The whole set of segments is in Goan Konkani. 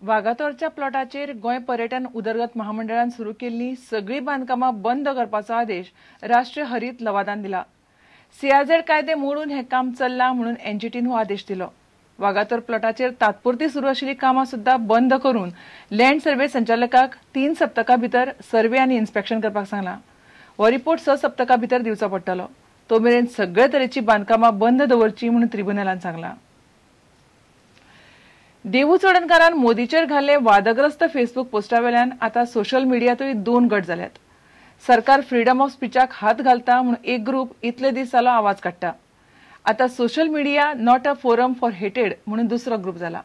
वागातोरच्या प्लॉटाचेर गोंय पर्यटन उदरगत महामंडळान सुरू केल्ली सगळीं बांदकामां बंद करपाचो आदेश राष्ट्रीय हरीत लवादान दिला. सीआरझेड कायदे मोडून हें काम चल्लां म्हणून एनजीटीन हो आदेश दिलो. वागातोर प्लॉटाचेर तात्पुरती सुरू आशिल्ली कामां सुद्दां बंद करून लँड सर्वे संचालकाक 3 सप्तकां भितर सर्वे आनी इन्स्पेक्शन करपाक सांगलां. हो रिपोर्ट 6 सप्तकां भितर दिवचो पडटलो. तो मेरेन सगळे तरेची बांदकामां बंद दवरची म्हणून ट्रिब्युनलान सांगलां. देवू चोडणकारान मोदीचेर घाल्ले वादग्रस्त फेसबूक पोस्टावेल्यान आतां सोशल मिडियांतूय 2 गट जाल्यात. सरकार फ्रीडम ऑफ स्पीचाक हात घालता म्हणून एक ग्रुप इतले दीस जालो आवाज काडटा. आतां social media not a forum for hatred म्हणून दुसरो ग्रुप जाला.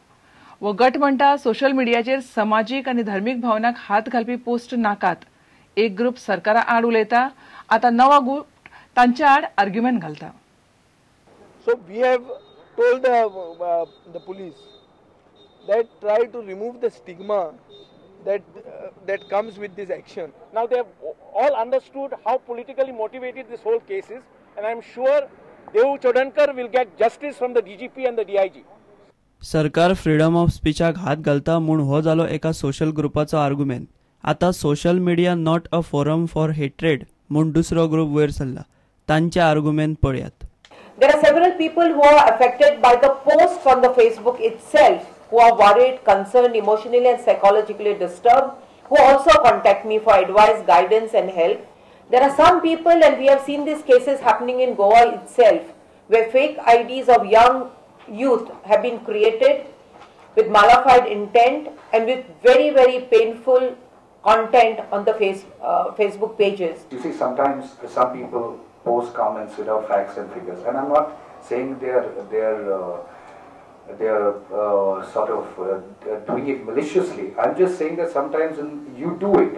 हो गट म्हणटा सोशल मिडियाचेर समाजीक आनी धर्मीक भावनाक हात घालपी पोस्ट नाकात. एक ग्रुप सरकारा आड उलयता, आतां नवो ग्रुप तांच्या आड आर्ग्युमेंट घालता. So we have told the police that try to remove the stigma that comes with this action. Now they have all understood how politically motivated this whole case is, and I am sure Devu Chodankar will get justice from the DGP and the DIG. सरकार फ्रीडम ऑफ स्पीचाक हात घालता म्हूण हो जालो एका सोशल ग्रुपाचो आर्गुमेंट. आतां social media not a forum for hatred म्हूण दुसरो ग्रुप वयर सरला. तांचे आर्गुमेंट पळयात. There are several people who are affected by the posts on the Facebook itself, who are worried, concerned, emotionally and psychologically disturbed, who also contact me for advice, guidance and help. There are some people, and we have seen these cases happening in Goa itself, where fake IDs of young youth have been created with malafide intent and with very, very painful content on the Facebook pages. You see, sometimes some people post comments without facts and figures, and I'm not saying they're sort of doing it maliciously. I'm just saying that sometimes you do it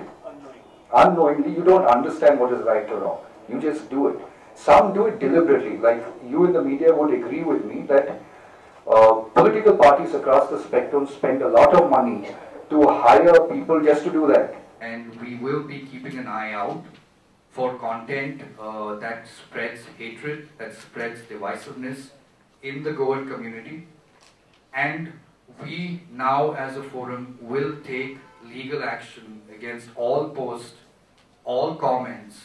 unknowingly. You don't understand what is right or wrong. You just do it. Some do it deliberately. Like you in the media would agree with me that political parties across the spectrum spend a lot of money to hire people just to do that. And we will be keeping an eye out for content that spreads hatred, that spreads divisiveness in the Goan community. And we now as a forum will take legal action against all posts, all comments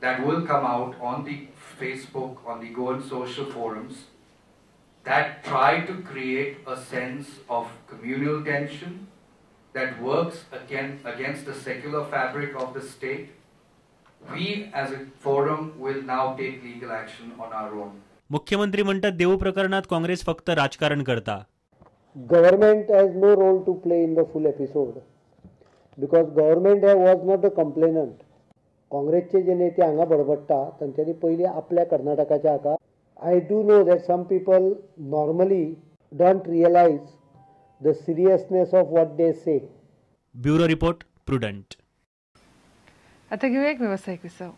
that will come out on the Facebook, on the Goan social forums that try to create a sense of communal tension that works against the secular fabric of the state. We as a forum will now take legal action on our own. मुख्यमंत्री म्हणतात देऊ प्रकरणात काँग्रेस फक्त राजकारण करता. Government has no role to play in the full episode because government was not the complainant. काँग्रेसचे जे नेते हांगा बडबडटा तांच्यांनी पयलीं आपल्या कर्नाटकाच्या हाका. I do know that some people normally don't realise the seriousness of what they say. Bureau report, Prudent. आता घेऊया एक व्यावसायिक विसव.